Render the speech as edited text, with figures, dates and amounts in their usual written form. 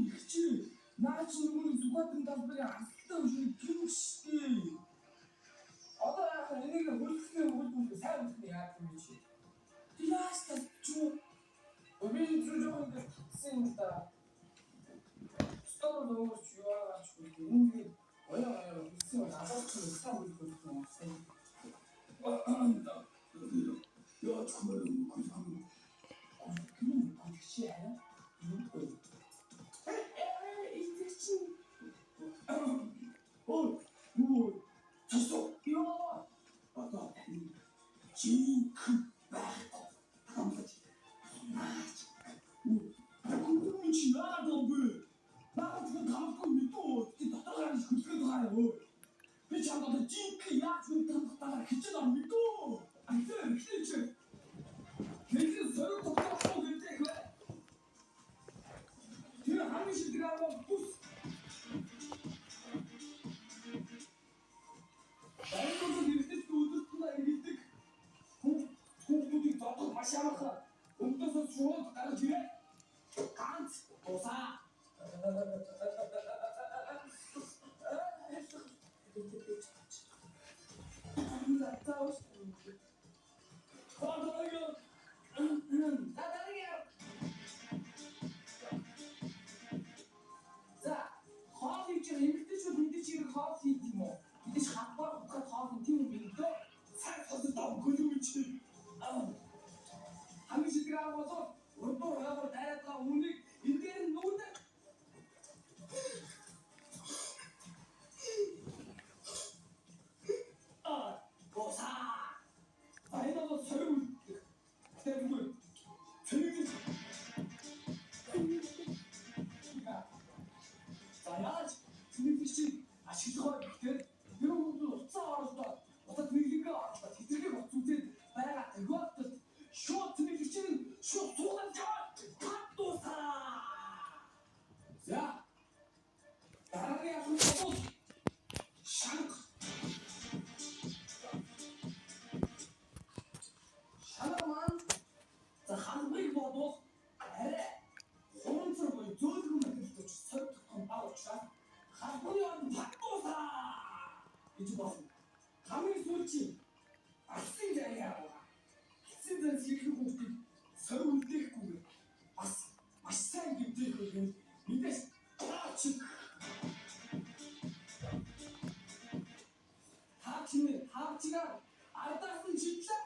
Их чи наа чи нөгөө Сүхбаатарын талбарын асалтай өшөө гимштэй. Одоо яах вэ? Энийг хөлсний хөлбөмбөг сайн хөлсний яах юм чи? Тэг яаж татчих вэ? Би энэ зүг жоохон ингэ татсан юм л да. Стор өөрч юу аач хөлбөмбөг. Энэ тэгээд оёо оёо хөлсөн бол алаач сайн хөлбөмбөг юм байна. Яаж хөрөө хөлбөмбөг. Хөлбөмбөг хөлбөмбөг арай. Мэдгүй. Эцэг чинь Ой, юу цэсүү. ёо. Одоо жинхэнэ байхгүй. Хамлаж. Наач. Хүн чи яагаад юм бэ? Наад хүн хамтгүй мэдүү. Чи дотор гарч хөлгöd байгаа юм. Би чамд одоо жинхэнэ яаж хүн хамтдаа хичээл ор мэдүү. Ахлаа эхлэе чи. Тэгэхээр сорив тогтоохгүй гэдэг вэ? Тэр хамгийн шилдэг арга бол бүс. Баярлалаа эргэлдэж өдөртөө эргэлдэг. Хүүхдүүдийг зодох маш амархан. Өмдөөсөө шууд гарч ирээ. Ганц тусаа. За, хоол хийж байгаа эмэгтэйчүүд мэдээж хэрэг хоол хийх юм уу? Мэдээж хатбар утгаад хоол хийх тийм юм дөө. Сайн сонсдоо гөлөг чи. Хамгийн шилдэг арга бол урдуур хаагур дайраад байгаа хүнийг энэ дээр нь нүгдэг. Аа, Тусаа. за энэ бол сорив үлдэх. Тэгэхээр зүгээр цэвэрлэж. За яаж тэнэглэгчийг ашиглах вэ гэхээр тэр хүмүүс утсаа оруулаад утаа тэнэглэгээ оруулаад хэтэрхий утас үзээд байгаа тохиолдолд шууд тэнэглэгчийг нь шууд суулгаж аваад татусаа. За. Дараагийн асуулт бол шанга. Шанга маань за халбарыг бодвол арай хурамцар буюу зөөлгөн материалтай ч сорь тогтхон баг учраас халбарын оронд татусаа гэж болно. Хамгийн сүүлийн алсын зайг арга. Алсын зайд хэрхэн хүүхдийг сорив үлдээхгүйгээр бас маш сайн гэмтээх вэ гэвэл мэдээж таач Таач нэ таач ардаас нь шидлээ.